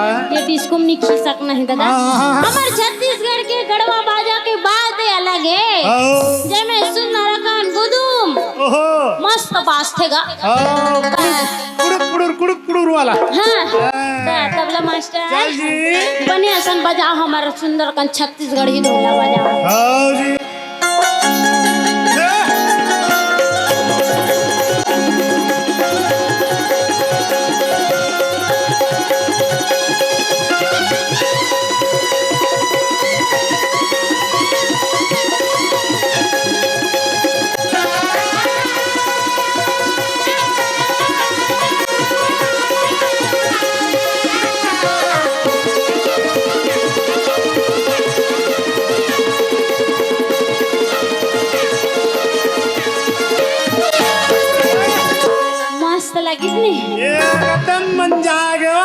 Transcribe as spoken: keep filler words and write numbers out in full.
ये डिस्को में नहीं खींच सकना है दादा। हाँ, हाँ, हाँ। हमर छत्तीसगढ़ के गढ़वा बाजा के बात ही अलग है। हाँ। जेमे सुंदर अकन गुदुम ओहो। मस्त बाजथे गा। हाँ, कुड़ुक, कुड़ुक, कुड़ुक, कुड़ुक वाला। हाँ। हाँ। त-, तबला मास्टर। चल जी। बने असन बजाओ हमर सुंदर अकन छत्तीसगढ़ी ढोला बजाओ। हाँ जी।